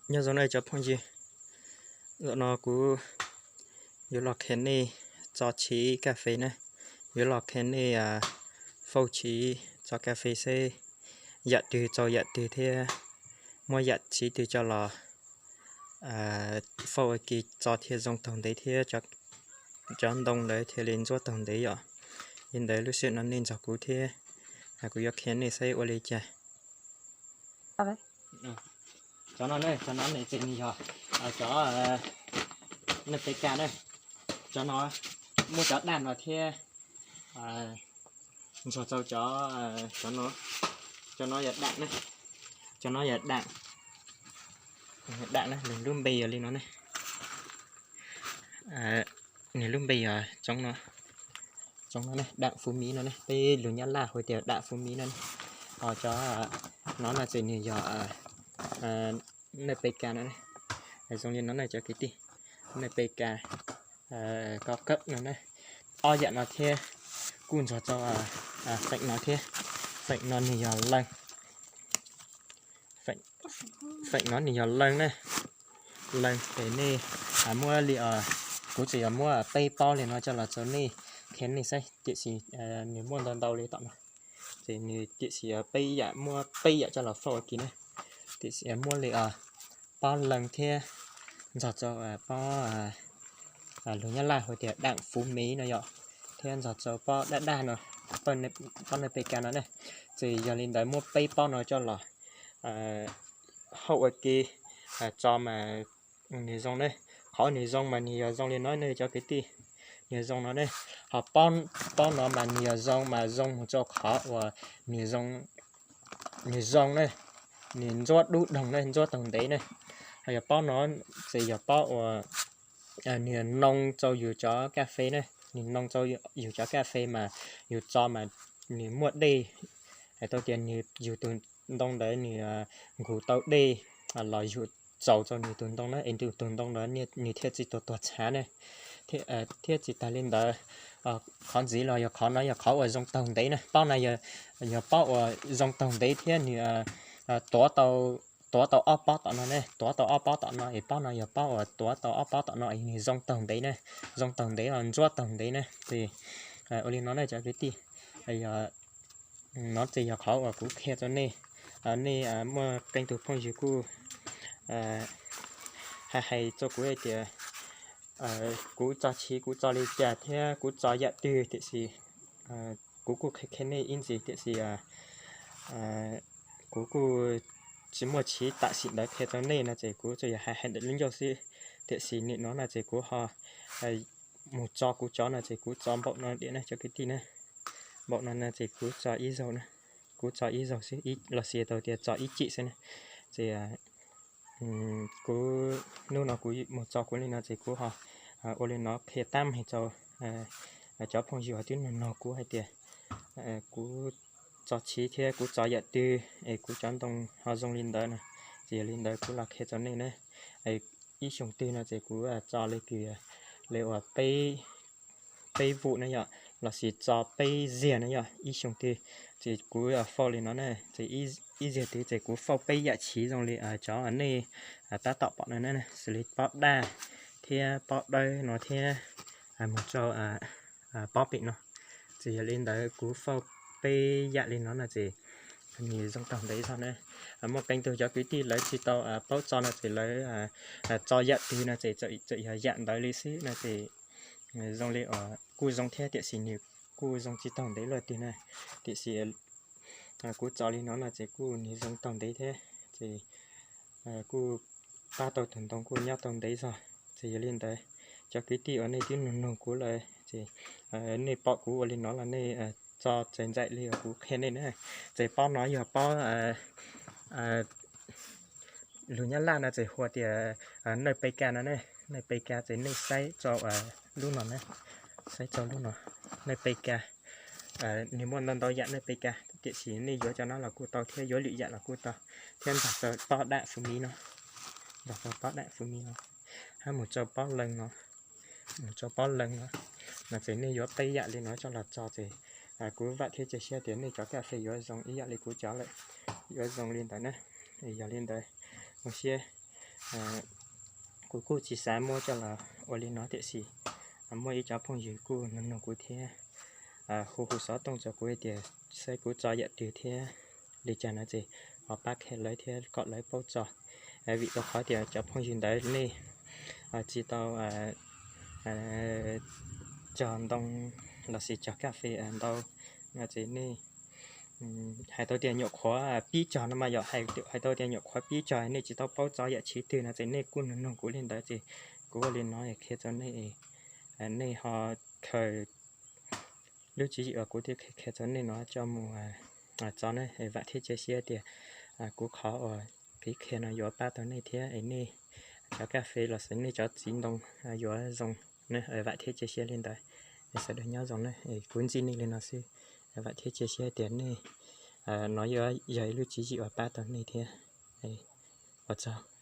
Nyob zoo nej cov phooj ywg, zaum no kuv yuav los qhia nej txo chiv kas fes na, yuav los qhia nej fauj chiv txo kas fes seb yam twg txaus yam twg thiab muab yam chiv twg coj los fauj ua ke txo thiaj zoo taug ntev thiab cov ntoo ntawd thiaj li ntsuab taug ntev yom. Li ntawd lub sij hawm no nej nrog kuv thiab kuv yuav qhia nej saib ua li cas. Cov no, cov no ne ces nws yog cov npk na. Cov no muaj cov daj no thiab nrog rau cov, cov no yog daj na. Cov no yog daj, daj na, nws lub npe yog li no ne. Nws lub npe yog tsoov no, tsoov no ne, daj fuv miv no ne, peb lus Nyab Laj hu tias daj fuv miv no ne. Ho cov no no ces nws yog npk no ne. Zoo li no ne cov kwv tij, npk ko kawm no ne. Ob yam no thiab kuj nrog rau feem no thiab. Feem no nws yog leeg, feem no nws yog leeg na. Leeg es nej muab li, kuv tseem yuav muab peb pob li no coj los rau nej, qhia nej saib tiam sis nws muaj ntau ntau li tom no. Ces nws tiam sis peb yam, muab peb yam coj los fauj ua ke na. Tiam sis muab li pob leeg thiab nrog rau pob, lus Nyab Laj hu tias daj fuv miv no yom, thiab nrog rau pob daj daj no, pob npk no ne. Ces yog li ntawd muab peb pob no coj los fauj ua ke tso mas nws zoo ne. Qhov nws zoo mas nws yog zoo li no ne cov kwv tij, nws zoo no ne. Ho pob no mas nws yog zoo mas zoo mus rau qhov uas nws zoo, nws zoo ne, nws ntsuab dub doog ne, ntsuab taug ntev ne. Ho yog pob no ces yog pob uas nws noo rau yus cov kas fes ne, nws noo rau yus cov kas fes mas yus tso mas nws muaj dej, hais tau tias nws yus tus ntoo ntawd nws nkus tau dej los yus tsaus rau nws tus ntoo na es nws tus ntoo ntawd nws thiaj tsis tuag tuag tshav ne. Thiab tsis tas li ntawd, qhov ntxiv los yog qhov no yog qhov uas zoo taug ntev na. Pob no yog pob uas zoo taug ntev thiab nws tuav tau ob pob tom no ne, tuav tau ob pob tom no es pob no yog pob uas tuav tau ob pob tom no es nws zoo taug ntev na, zoo taug ntev los ntsuab taug ntev na. Ces ua li no ne cov kwv tij, yog no ces yog qhov uas kuv qhia rau nej. Nej muaj qee tus phooj ywg kuj hais hais rau kuv hais tias kuv txo chiv kuv txo li cas thiab kuv txo yam twg tiam sis kuv kuj qhia qhia nej ib ntsis tiam sis kuv kuj tsis muaj chiv tam sim ntawd qhia rau nej no ces kuv tsuas yog hais hais ntawm lub ncauj xwb. Tiam sis nim no no ces kuv ho mus txo kuv cov no ces kuv txo npaum no diam na cov kwv tij na. Npaum no no ces kuv txo ib zaug na, kuv txo ib zaug xwb los sis tau tias txo ib cim xwb na. Ces kuv hnub no kuv mus txo kuv li no ces kuv ho ua li no qhia tab meeg rau cov phooj ywg uas twb nug nug kuv hais tias kuv txo chiv thiab kuv txo yam twg es kuv cov ntoo ho zoo li ntawd na. Ces yog li ntawd kuv los qhia rau nej na. Ib xyoo twg no ces kuv txo li kws li uas peb vum na yom, los sis txo peb ziag na yom, ib xyoo twg. Ces kuv fauj li no na, ces ib ziag twg ces kuv fauj peb yam chiv zoo li cov nej tab tom pom no na, xws li pob daj thiab pob dawb no thiab mus rau pob pem no. Ces yog li ntawd kuv fauj peb yam li no no ces nws zoo taug ntev zog na. Muaj qee tug cov kwv tij lawv tsis tau paub txo no ces lawv txo yam twg no ces txawm yog yam ntawd li xwb no ces zoo li kuj zoo thiab tiam sis nws kuj zoo tsis taug ntev luaj twg na. Tiam sis kuv txo li no no ces kuj nws zoo taug ntev thiab ces kuj pab tau tus ntoo kuj nyob tau ntev zog. Ces yog li ntawd cov kwv tij uas nej twb nug nug kuv lawm ces nej pom kuv ua li no los nej txo txawm ntxaim li uas kuv qhia nej na. Ces pob no yog pob lus Nyab Laj no ces hu tias npk no ne. Npk ces nej saib rau lub no na, saib rau lub no, npk. Nws muaj ntau ntau yam npk tiam sis nej yuav cov no los kuj tau thiab yuav lwm yam los kuj tau, thiab nrog rau pob daj fuv miv no, nrog rau pob daj fuv miv no, hab mus rau pob leeg no, mus rau pob leeg no. No ces nej yuav peb yam li no coj los txo ces kuv vam thiab cia siab tias nej cov kas fes yuav zoo ib yam li kuv cov lawm, yuav zoo li ntawd na. Yog li ntawd, zoo siab Kuv kuj tsis xav muab coj los ua li no tiam sis muaj ib cov phooj ywg kuj nug nug kuv thiab hu hu xov tooj rau kuv hais tias xav kuv tso yam twg thiab li cas no ces ho pab qhia lawv thiab kom lawv paub tso. Vim rau qhov tias cov phooj ywg ntawd nej tsis tau cog ntoo los sis cog kas fes ntau no ces nej hais tau tias nyuam qhuav pib cog no mas yog hais tau tias nyuam qhuav pib cog nej tsis tau paub tso yam tshiv twg no ces nej kuj nug nug kuv li ntawd ces kuv ua li no qhia rau nej, nej ho khaws lub tswv yim uas kuv twb qhia rau nej no coj mus tso na. Vam thiab cia siab tias kuv qhov uas kuv qhia no yuav pab tau nej thiab es nej cov kas fes los sis nej cov txiv ntoo yuav zoo na. Vam thiab cia siab li ntawd, sawv daws nyob zoo na. Kuv ntxij nej li no xwb, vam thiab cia siab tias nej no yuav yog ib lub tswv yim uas pab tau nej thiab. Ua tsaug.